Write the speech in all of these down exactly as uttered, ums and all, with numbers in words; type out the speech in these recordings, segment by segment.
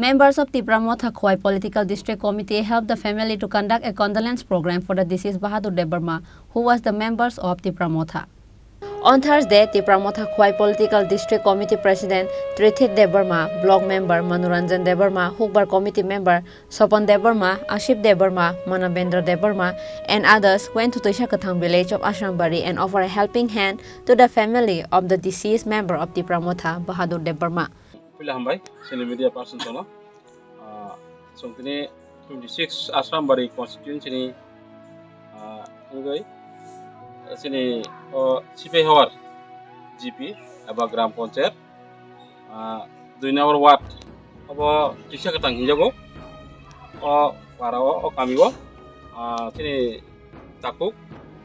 Members of Tipra Motha Khowai Political District Committee helped the family to conduct a condolence program for the deceased Bahadur Debbarma, who was the members of Tipra Motha. On Thursday, Tipra Motha Khowai Political District Committee President Trithit Debbarma, Block Member Manoranjan Debbarma, Hukbar Committee Member Sopon Debbarma, Aship Debbarma, Manabendra Debbarma, and others went to Toisa Kathang village of Asrambari and offered a helping hand to the family of the deceased member of Tipra Motha, Bahadur Debbarma. Pila hambai, sini media person tono. Ah, song tini twenty-six Asrambari constituency ni, ah, wngwi, sini o Sipai Hawar G P eba Gram Panchayat, ah, dui number ward obo Toisa Kathang hinjago. O para o, o kami o, ah, sini takhuk,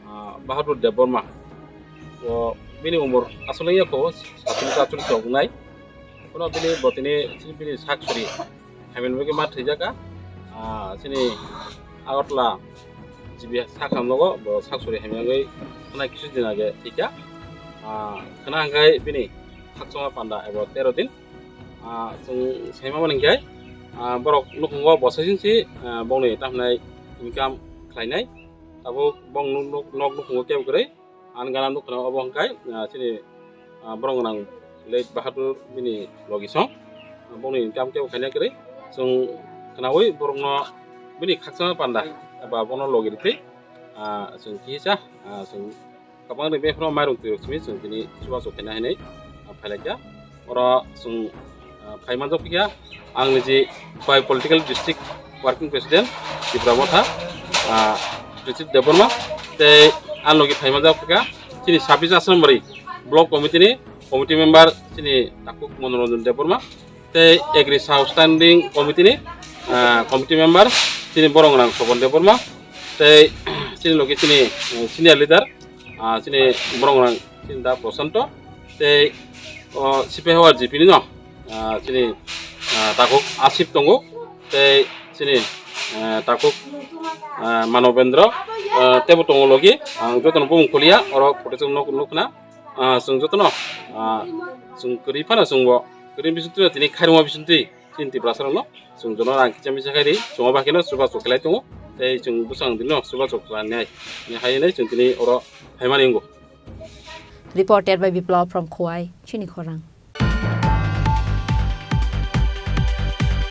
ah, Bahadur Debbarma. O bini umor aswk wngya kho, sattris atris rok wngnai. Kono bini botini, bini sak suri hamya ni bagwi ma thwijaka. Ah, chini Agartala G B sakhamlogo, bo sak suri hamya wngwi khwnai kisu din age thwikha. Ah, khwna hwnkhe bini khakchangma panda ebo tero din. Ah, chwng saima mani hwnkhe, ah, borok nukhungo bosai sinsi, ah, bongni tamhinai income khlainai. Tabuk bong nuk, nuk, nok nukhungo kebo kwrwi. Ani gana nukha obo hwnkhe, ah, chini, ah, borok gwnang late Bahadur bini logi song. Bongni income kebo khaina kwrwi. Chwng khwnaui borokno bini khakchangma panda eba bono logi rwtwi, ah, chwng kisa, ah, chwng kwbangni bebak phano mairung twirok simi chwng tini chubachu khaina hinwi, ah, phailaikha. Oro chwng, ah, phai manjak phiya ang niji Khowai Political District Working President Tipra Motha, ah, Richard Debbarma, tei ang logi phai manjak phiya chini sabis Asrambari Block Committee ni Committee Member chini takhuk Manoranjan Debbarma, tei Agri Sub Standing Committee ni, ah, Committee Member chini borok gwnang Sopon Debbarma, tei chini logi chini, eh, Senior Leader, ah, chini borok gwnang chini da Prosanto, tei o Sipai Hawar G P ni no, ah, chini, ah, takhuk Asip tongo, tei chini, ah, takhuk, ah, Manobendra, ah, teibo tongo logi, ang jotono bumung khuliya, oro photo chwng nuk-, nukna, ah, chwng jotono, ah, chwng kwrwi phano chwngbo kwrwi bisingtwi tini khairokma bisingtwi chini Tiprasarokno chwng jotono rang kicha misa khairi chwngma bakheno chubachu khlai tongo, tei chwng bwsang dino chubachu khlainai, hai hinwi chwng tini oro phaimani wngo. Reported by Biplab from Khowai, Chini Khorang.